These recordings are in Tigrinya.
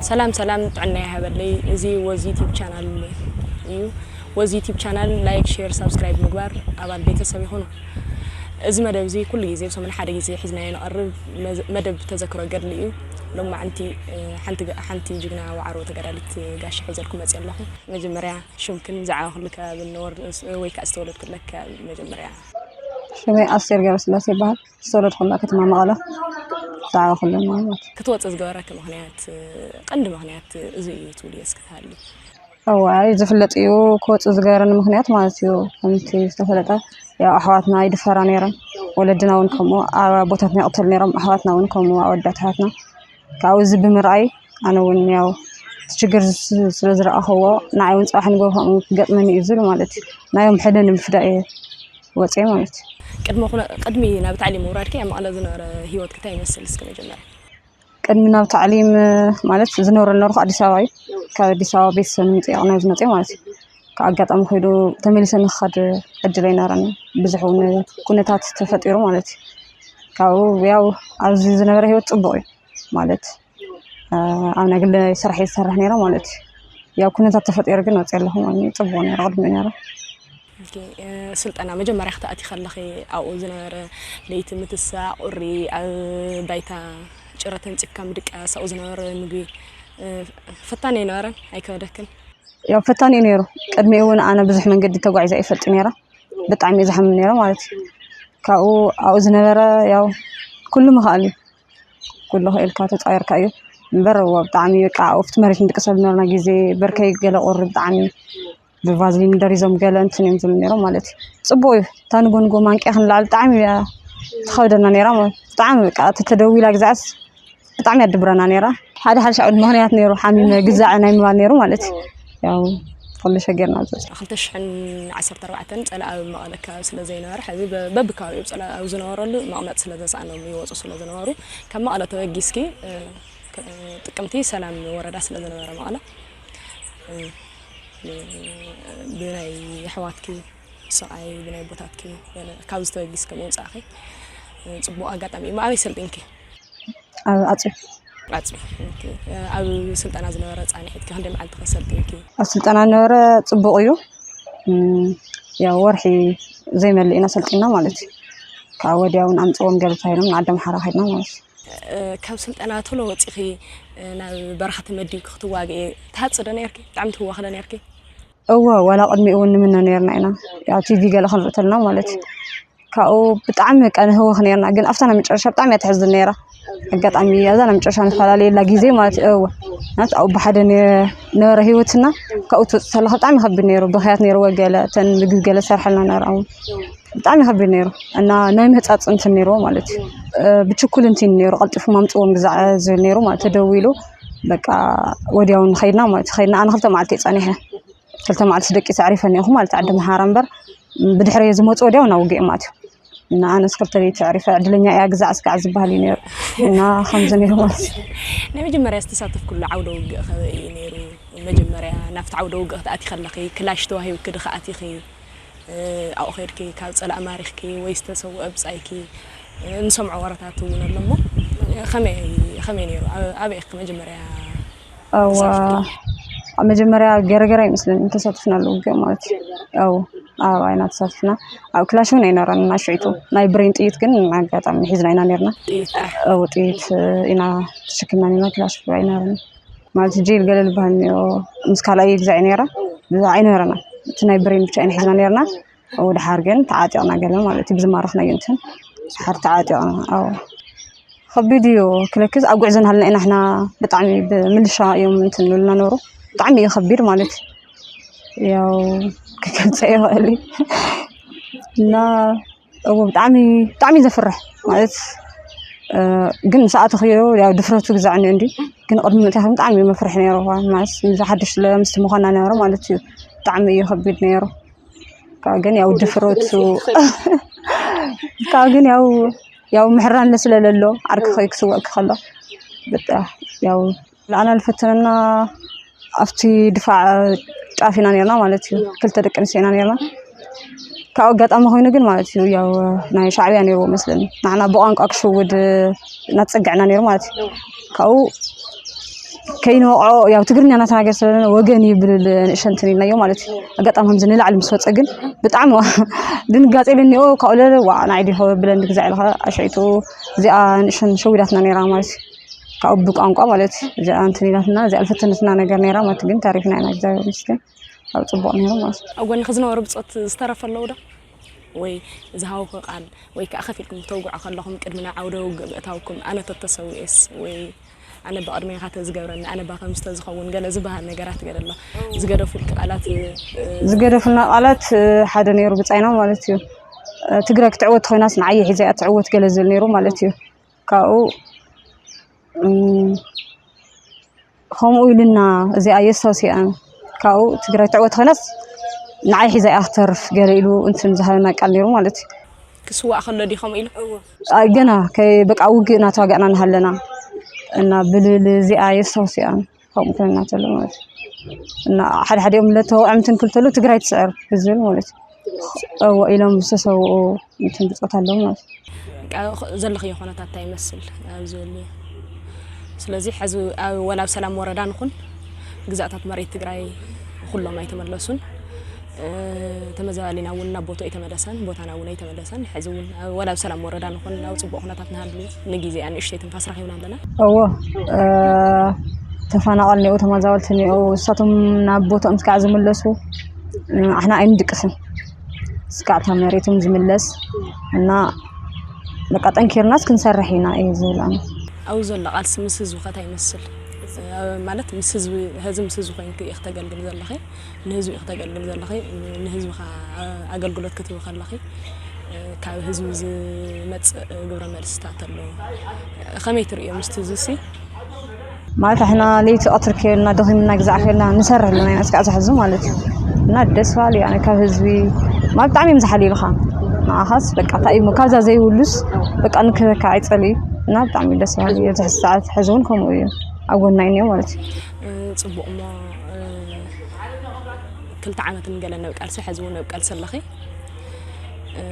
ሰላም ሰላም፣ ጥዕና ይሃበለይ። እዚ ወዚ ዩቲብ ቻናል እዩ። ወዚ ዩቲብ ቻናል ላይክ፣ ሼር፣ ሳብስክራይብ ምግባር ኣባል ቤተሰብ ይኹኑ። እዚ መደብ እዚ ኩሉ ግዜ ብሰሙን ሓደ ግዜ ሒዝናዮ ንቐርብ መዝ- መደብ ተዘክሮ ገድሊ እዩ። ሎማዓንቲ ሓንቲ ሓንቲ ጅግና ዋዕሮ ተጋዳሊት ጋሻ ሒዘልኩም መፅእ ኣለኹ። መጀመርያ ሽምክን፣ ብዛዕባ ኩሉ ከባቢ ንወር ወይ ከዓ ዝተወለድኩለ ከባቢ መጀመርያ። ሽመይ ኣስቴር ገብረስላሴ ይበሃል። ዝተወለድኩላ ከተማ መቐለ። ብዛዕባ ኩሉ ማለት ክትወፅእ ዝገበረኪ ምኽንያት፣ ቀንዲ ምኽንያት እዚ እዩ ትብልዮ እስኪ ተሃልዩ? እዋይ ዝፍለጥ እዩ። ክወፅእ ዝገበረኒ ምኽንያት ማለት እዩ ከምቲ ዝተፈለጠ ያው ኣሕዋትና ይድፈራ ነይረን። ወለድና እውን ከምኡ ኣቦታትና ይቕተሉ ነይሮም፣ ኣሕዋትና እውን ከምኡ ኣወዳት ኣሕዋትና። ካብኡ እዚ ብምርኣይ ኣነ እውን ያው እቲ ችግር ስለ ዝረኣኸዎ ንዓይ እውን ፅባሕ ንግሆ ከምኡ ክገጥመኒ እዩ ዝብል ማለት እዩ። ናዮም ሕነ ንምፍዳእ እየ ወፅየ ማለት እዩ። ቅድሚ ኩነ- ቅድሚ ናብ ታዕሊም ምውራድኪ ኣብ መቐለ ዝነበረ ህይወትኪ እንታይ ይመስል እስኪ መጀመርያ? ቅድሚ ናብ ታዕሊም ማለት ዝነብረሉ ነበርኩ ኣዲስ ኣበባ እዩ። ካብ ኣዲስ ኣበባ ቤተሰብ ንምጥያቕ ናብ ዝመፅእ ማለት እዩ። ካብ ኣጋጣሚ ኮይኑ ተመሊሰ ንክኸድ ዕድል ኣይነበረን። ብዙሕ እውን ኩነታት ተፈጢሩ ማለት እዩ። ካብኡ ያው ኣብዚ ዝነበረ ህይወት ፅቡቕ እዩ ማለት ኣብ ናይ ግለ ስራሕ እየ ዝሰርሕ ነይረ ማለት እዩ። ያው ኩነታት ተፈጢሩ ግን ወፅየ ኣለኹ ማለት እዩ። ፅቡቕ ነይሩ ቅድሚ ነይሩ። ስልጠና መጀመርያ ክትኣቲ ከለኺ ኣብኡ ዝነበረ ለይቲ ምትሳእ፣ ቁሪ፣ ኣብ ባይታ ጭረ ተንፂፍካ ምድቃስ፣ ኣብኡ ዝነበረ ምግቢ ፈታኒ ኣይነበረን? ኣይከበደክን? ያው ፈታኒ እዩ ነይሩ። ቅድሚኡ እውን ኣነ ብዙሕ መንገዲ ተጓዒዘ ኣይፈልጥ ነይረ። ብጣዕሚ እየ ዝሓምም ነይረ ማለት እዩ። ካብኡ ኣብኡ ዝነበረ ያው ኩሉ ምኽኣል እዩ። ኩሉ ክኢልካ ተፃዊርካ እዩ እምበር እዎ ብጣዕሚ በቃ ኣብኡ ኣብቲ መሬት ንድቅሰሉ ነበርና ግዜ በርከይ ገለ ቁሪ ብጣዕሚ ብቫዝሊን ደሪዞም ገለ እንትን እዮም ዝብሉ ነይሮም ማለት እዩ። ፅቡቅ እዩ። እታ ንጎ ንጎ ማንቅያ ክንላዕል ብጣዕሚ እያ ትኸብደና ነይራ ማለት እዩ። ብጣዕሚ በቃ ተተደዊላ ግዛዕስ ብጣዕሚ እያ ትድብረና ነይራ። ሓደ ሓደ ሻዕ ምክንያት ነይሩ ሓሚመ ግዛዕ ናይ ምባል ነይሩ ማለት እዩ። ያው ኩሉ ሸገርና ዘ ክልተ ሽሕን ዓሰርተ ኣርባዕተን ፀላኢ ኣብ መቐለ ከባቢ ስለ ዘይነበረ ሕዚ በ- በብከባቢኡ ፀላኢ ኣብ ዝነበረሉ መቕመጥ ስለ ዘሰኣኖም ይወፁ ስለ ዝነበሩ ካብ መቐለ ተበጊስኪ እ፣ ከ- ጥቅምቲ ሰላም ወረዳ ስለ ዝነበረ መቐለ እ፣ ብናይ ኣሕዋትኪ ሰብኣይ ብናይ ኣቦታትኪ ገለ ካብዚ ተበጊስኪ ምውፃእኺ እ፣ ፅቡቕ ኣጋጣሚ እዩ። ኣበይ ሰልጢንኪ? ኣብ ኣፅቢ ኣፅቢ። ኦኬ። ኣብ ስልጠና ዝነበረ ፃንሒትኪ ክንደይ መዓልቲ ከ ሰልጢንኪ? ኣብ ስልጠና ዝነበረ ፅቡቕ እዩ። እም፣ ያው ወርሒ ዘይመልእ ኢና ሰልጢና ማለት እዩ። ካብ ወዲያ እውን ኣምፅዎም ገለ ተባሂሎም ንዓዲ ኣምሓራ ከድና ማለት እዩ። እ፣ ካብ ስልጠና ቶሎ ወፂኺ እ፣ ናብ በረኻ ተመዲብኪ ክትዋግኢ ትሃፂ ዶ ነርኪ? ብጣዕሚ ትህወኺ ዶ ነርኪ? እወ ዋላ ቅድሚኡ እውን ንምነ ነርና ኢና ያው ቲቪ ገለ ክንርኢ ተለና ማለት እዩ። ካብኡ ብጣዕሚ በቃ ንህወኽ ነርና ግን ኣብታ ናይ መጨረሻ ብጣዕሚ እያ ተሕዝን ነይራ። ኣጋጣሚ ኣብዛ ናይ መጨረሻ ንፈላለየላ ግዜ ማለት እዩ። እወ ናት ኣብኡ ብሓደ ነ- ነበረ ህይወትና ካብኡ ትወፅእ ተለካ ብጣዕሚ ከቢድ ነይሩ። ብክያት ነይርዎ ገለ እተን ምግቢ ገለ ዝሰርሐልና ነበራ እውን ብጣዕሚ ከቢድ ነይሩ እና ናይ ምህፃፅ እንትን ነይርዎ ማለት እዩ። እ፣ ብችኩል እንትን ነይሩ ቀልጢፉ ማምፅዎም ግዛዕ ዝብል ነይሩ ማለት ተደዊሉ በቃ ወዲያው ንኸይድና ማለት እዩ። ከይድና ኣነ ክልተ መዓልቲ እየ ፀኒሐ ክልተ መዓልቲ ደቂሰ ኣዕሪፈ እኒኦኹ ማለት ዓዲ ምሓራ እምበር ብድሕረየ ዝመፁ ወዲያው ናብ ውግእ እዮም ኣትዮም እና ኣነስ ክልተ ለይቲ ኣዕሪፈ ዕድለኛ እያ ግዛዕ ስጋዕ ዝበሃል እዩ ነይሩ እና ከምዚ ነይሩ ማለት እዩ። ናይ መጀመርያ ዝተሳተፍኩሉ ዓውደ ውግእ ከበይ እዩ ነይሩ? መጀመርያ ናብቲ ዓውደ ውግእ ክትኣቲ ከለኺ ክላሽ ተዋሂብኪ ዶ ክኣቲኺ? ኣብኡ ከይድኪ ካብ ፀላእ ማሪኽኪ ወይ ዝተሰውአ ብፃይኪ ንሰምዖ ወረታት እውን ኣሎ እሞ ከመይ ከመይ ነይሩ? ኣበይ ኢኺ መጀመርያ እዋ ኣብ መጀመርያ ገረገራ ይመስለኒ ተሳትፍናሉ ውግእ ማለት እዩ። ያው ኣብ ኣይና ተሳትፍና ኣብ ክላሽ እውን ኣይነበረን ናሽዒቱ ናይ ብሬን ጥይት ግን ኣጋጣሚ ሒዝና ኢና ነርና። ጥይት ጥራሕ እው ጥይት ኢና ተሸኪምና ነርና ክላሽ ኣይነበረን ማለት ጄል ገለ ዝበሃል እኒኦ ምስ ካልኣይ ግዛዕ ነራ ብዛ ኣይነበረና እቲ ናይ ብሬን ብቻ ኢና ሒዝና ነርና። እው ድሓር ግን ተዓጢቕና ገለ ማለት እዩ ብዝማረኽናዮ እንትን ድሓር ተዓጢቕና። ከቢድ እዩ ክለክስ ኣብ ጉዕዞ ናሃልና ኢና ሕና ብጣዕሚ ብምልሻ እዮም እንትን ንብሉና ነሩ ብጣዕሚ እዩ ከቢድ ማለት እዩ። ያው ክገልፀ ይኽእል እዩ እና እዎ ብጣዕሚ ብጣዕሚ ዘፍርሕ ማለት ግን ምስ ኣተኽዮ ያው ድፍረቱ ግዛዕ እኒኦ እንዲ ግን ቅድሚ ምእታኻ ብጣዕሚ እዩ መፍርሒ ነይሩ ማለት ምስ ሓድሽ ስለ ምስቲ ምዃና ነበረ ማለት እዩ ብጣዕሚ እዩ ከቢድ ነይሩ ካብ ግን ያው ድፍረቱ ካብ ግን ያው ያው ምሕራን ስለለሎ ዓርኪ ከይ ክስወእኪ ከሎ በቃ ያው ለኣና ልፈተነና ኣብቲ ድፋዕ ጫፍ ኢና ነርና ማለት እዩ ክልተ ደቂ ኣንስትዮ ኢና ነርና ካብ ኣጋጣሚ ኮይኑ ግን ማለት እዩ ያው ናይ ሻዕብያ ነርዎ መስለኒ ንዓና ብቋንቋ ክሽውድ እናተፀግዕና ነይሩ ማለት እዩ ካብኡ ከይንወቕዖ፣ ያው ትግርኛ እናተናገር ስለለና ወገን እዩ ብልል ንእሸንትን ኢልናዮ ማለት እዩ። ኣጋጣሚ ከምዚ ንላዕሊ ምስ ወፀ ግን ብጣዕሚ ድንጋፂ ኢሉ እኒኦ። ካብኡ ለለ ዋ ንዓይ ድዩ ከብለኒ ግዛዕ ኢልካ ኣሽዒጡ እዚኣ ንእሸን ሸዊዳትና ነይራ ማለት እዩ። ካብኡ ብቋንቋ ማለት እዩ። እዚኣ እንትን ኢላትና እዚኣ ልፈተነትና ነገር ነይራ ማለት ግን ታሪፍና ኢና እግዚኣብሔር ይመስገን። ኣብ ፅቡቕ ነይሩ ማለት እዩ። ኣብ ጎንኺ ዝነበሩ ብፆት ዝተረፈ ኣለዉ ዶ? ወይ ዝሃውኺ ቃል ወይ ከዓ ከፊልኩም ተውግዖ ከለኹም ቅድሚ ናብ ዓውደ ውግእ ምእታውኩም ኣነ ተተሰዊኤስ ወይ ኣነ ብቕድሜኻ ተዝገብረኒ ኣነ ባኸምስ ተዝኸውን ገለ ዝበሃል ነገራት ገለ ኣሎ። ዝገደፉልኪ ቃላት እ፣ ዝገደፉልና ቃላት እ፣ ሓደ ነይሩ ብጻይና ማለት እዩ። እ፣ ትግራይ ክትዕወት ኮይናስ ንዓይ ሒዛ እያ ትዕወት ገለ ዝብል ነይሩ ማለት እዩ። ካብኡ እም፣ ከምኡ ኢሉና እዚኣ የስታውስ እያ። ካብኡ ትግራይ ትዕወት ኮይናስ ንዓይ ሒዛ እያ ክትተርፍ ገለ ኢሉ እንትን ዝሃበና ቃል ነይሩ ማለት እዩ። ክስዋእ ከሎ ድዩ ከምኡ ኢሉ? አ፣ ገና ከይ በቃ ውግእ እናተዋጋእና እናሃለና እና ብልብል እዚኣ የስታውስ እያ። ከምኡ ኮይና ተሎ ማለት እዩ። እና ሓደ ሓዲኦም ለተወቅዕምትን ክልተሉ ትግራይ ትስዕር ብዝብል ማለት እዩ። እዎ ኢሎም ዝተሰውኡ እንትን ብጾት ኣለዉ ማለት እዩ። በቃ ዘለኽዮ ኩነታት እንታይ ይመስል ኣብ ዝብል እዩ። ስለዚ ሕዚ ኣብ ወላ ኣብ ሰላም ወረዳ ንኹን ግዛእታት መሬት ትግራይ ኩሎም ኣይተመለሱን። እ፣ ተመዛባሊና እውን ናብ ቦትኡ ኣይተመለሰን፣ ቦታና እውን ኣይተመለሰን። ሕዚ እውን ኣብ ወላ ኣብ ሰላም ወረዳ ንኹን ኣብ ጽቡቕ ኩነታት ንሃሉ ንግዜ ንእሽተይ ትንፋስ ረኺብና ኣለና። እዎ እ፣ ተፈናቐል እኒኦ፣ ተመዛበልቲ እኒኦ፣ እሳቶም ናብ ቦታኦም እስካዕ ዝምለሱ እ፣ ኣሕና ኣይንድቅስን። እስካዕ እታ መሬቶም ዝምለስ እና በቃ ጠንኪርናስ ክንሰርሕ ኢና እዩ ዝብል ኣነ። ኣብኡ ዘሎ ቃልሲ ምስ ህዝቢ ከ እንታይ ይመስል? እ፣ ማለት ምስ ህዝቢ፣ ሕዚ ምስ ህዝቢ ኮይንኪ ኢኺ ተገልግሊ ዘለኺ፣ ንህዝቢ ኢኺ ተገልግሊ ዘለኺ፣ ንህዝቢ ከ ኣገልግሎት ክትህቢ ከለኺ እ፣ ካብ ህዝቢ ዝመጽእ ግብረ መልስታት ኣሎ። ከመይ ትርእዮ ምስቲ ህዝቢ ሲ? ማለት ኣሕና ለይቲ ቀትሪ ኬልና ደኺምና ግዛዕ ኬልና ንሰርሕ ኣለና ኢና እስካዕ ዝሕዚ ማለት እዩ። እና ደስ በሃሊ ኣነ ካብ ህዝቢ ማለት ብጣዕሚ እዮም ዝሓልዩልኻ። ንዓኻስ በቃ እንታይ እዩ እሞ ካብዛ ዘይብሉስ በቃ ንክህበካ ኣይጸልዩ። እና ብጣዕሚ ደስ በሃሊ ኣብዚ ሕዚ ሰዓት ሕዚ እውን ከምኡ እዩ ኣብ ጎና እዩ ማለት እዩ። እ፣ ጽቡቕ እሞ እ፣ ክልተ ዓመትን ገለ ነብ ቃልሲ ሕዚ እውን ነብ ቃልሲ ኣለኺ። እ፣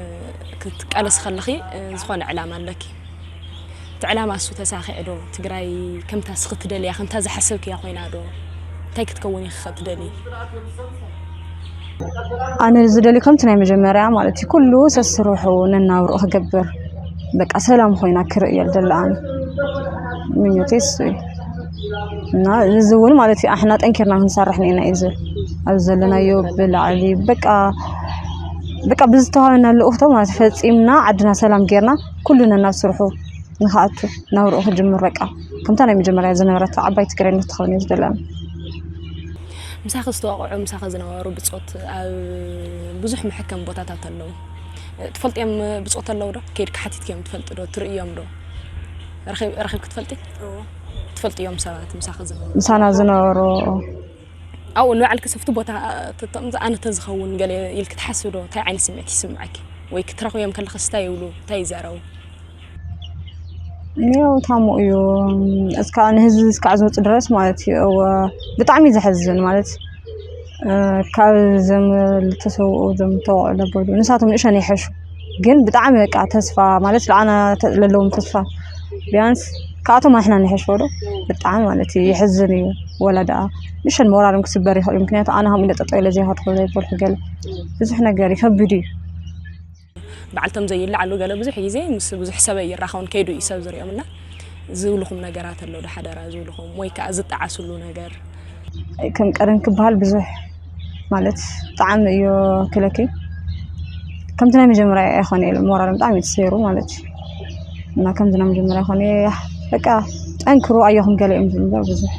ክትቃለሲ ከለኺ እ፣ ዝኾነ ዕላማ ኣለኪ። እቲ ዕላማ እሱ ተሳኺዐ ዶ? ትግራይ ከምታ እስኺ ትደልያ ከምታ ዝሓሰብክያ ኮይና ዶ? እንታይ ክትከውን ኢኺ ከ ትደልዪ? ኣነ ዝደልዩ ከምቲ ናይ መጀመርያ ማለት እዩ ኩሉ ሰስርሑ ነናብርኡ ክገብር በቃ ሰላም ኮይና ክርእዮ ዝደሊ ኣነ ምኞተይ እሱ እዩ። እና እዚ እውን ማለት እዩ ኣሕና ጠንኪርና ክንሰርሕ ኔና እዩ ዝብል ኣብዚ ዘለናዮ ብላዕሊ በቃ በቃ ብዝተዋበና ልኡኽቶ ማለት ፈፂምና ዓድና ሰላም ጌርና ኩሉ ነናብ ስርሑ ንክኣቱ ናብርኡ ክጅምር በቃ ከምታ ናይ መጀመርያ ዝነበረት ዓባይ ትግራይ ንክትኸውን እየ ዝደለና። ምሳኺ ዝተዋቕዑ ምሳኺ ዝነበሩ ብፆት ኣብ ብዙሕ መሐከሚ ቦታታት ኣለዉ። ትፈልጥዮም ብፆት ኣለዉ ዶ? ከይድካ ሓቲትክዮም ትፈልጢ ዶ? ትርእዮም ዶ? ረኺብ- ረኺብኪ ትፈልጢ? ትፈልጥዮም ሰባት ምሳኺ ዝነበሩ? ምሳና ዝነበሩ ኣብኡ ንባዕልኪ ሰፍቲ ቦታ ተጠቕምዚ ኣነ ተዝኸውን ገለ ኢልኪ ትሓስቢ ዶ? እንታይ ዓይነት ስምዒት ይስምዓኪ? ወይ ክትረኽብዮም ከለኺ ስታይ ይብሉ? እንታይ ይዛረቡ? ያው ታሞ እዩ እስካ ንህዝቢ እስካዕ ዝወፅ ድረስ ማለት እዩ። እወ ብጣዕሚ እዩ ዘሐዝን ማለት ካብ ዘም ልተሰውኡ ዘም ተወቅዑ ለበዱ ንሳቶም ንእሸን ይሐሹ ግን ብጣዕሚ በቃ ተስፋ ማለት ለዓና ለለዎም ተስፋ ቢያንስ ካብኣቶም ኣሕና ንሐሽ ወዶ ብጣዕሚ ማለት እዩ የሐዝን እዩ። ወላ ደኣ ንእሸን ሞራሎም ክስበር ይኽእል እዩ። ምክንያቱ ኣነ ከምኡ ኢለ ጠጠው ኢለ ዘይኸድኩ ዘይበልኩ ገለ ብዙሕ ነገር ይኸብድ እዩ። በዓልቶም ዘይለዓሉ ገለ ብዙሕ ግዜ ምስ ብዙሕ ሰበይ ይራኸቡን ከይዱ እዩ ሰብ ዝሪኦም እና ዝብልኹም ነገራት ኣሎ ዶ ሓደራ ዝብልኹም ወይ ከዓ ዝጠዓስሉ ነገር? ከም ቀደም ክበሃል ብዙሕ ማለት ብጣዕሚ እዩ ክለኪ ከምቲ ናይ መጀመርያ ኣይኮነ ኢሉ ሞራሎም ብጣዕሚ እዩ ተሰይሩ ማለት እዩ። እና ከምዚ ናይ መጀመርያ ይኮነ በቃ ጠንክሩ ኣዮኹም ገለ እዮም ዝብል ብዙሕ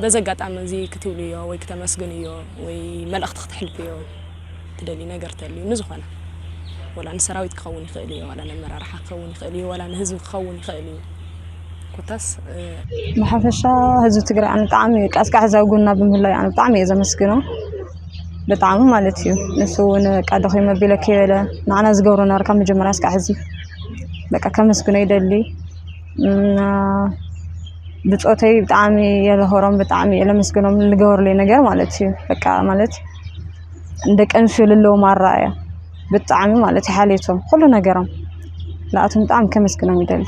በዚ ኣጋጣሚ እዚ ክትብልዮ ወይ ክተመስግንዮ ወይ መልእኽቲ ክትሕልፍዮ ትደሊ ነገር ተልዩ ንዝኾነ ወላ ንሰራዊት ክኸውን ይኽእል እዩ፣ ዋላ ነመራርሓ ክኸውን ይኽእል እዩ፣ ዋላ ንህዝቢ ክኸውን ይኽእል እዩ። ኮታስ ብሓፈሻ ህዝቢ ትግራይ ኣነ ብጣዕሚ እዩ ቃ እስካዕ ሕዚ ኣብ ጎና ብምህላዩ ኣነ ብጣዕሚ እየ ዘመስግኖ። ብጣዕሚ ማለት እዩ ንሱ እውን በቃ ደኺመ ቢለ ከይበለ ንዓና ዝገብሮ ነበረ ካብ መጀመርያ እስካዕ ሕዚ በቃ ከመስግኖ ይደሊ። እና ብፆተይ ብጣዕሚ እየ ለኾሮም ብጣዕሚ እየ ለመስግኖም ልገበርለይ ነገር ማለት እዩ በቃ ማለት ንደቂ ኣንስትዮ ለለዎም ኣረኣእያ ብጣዕሚ ማለት እዩ ሓልየቶም ኩሉ ነገሮም ንኣቶም ብጣዕሚ ከመስግኖም ይደሊ።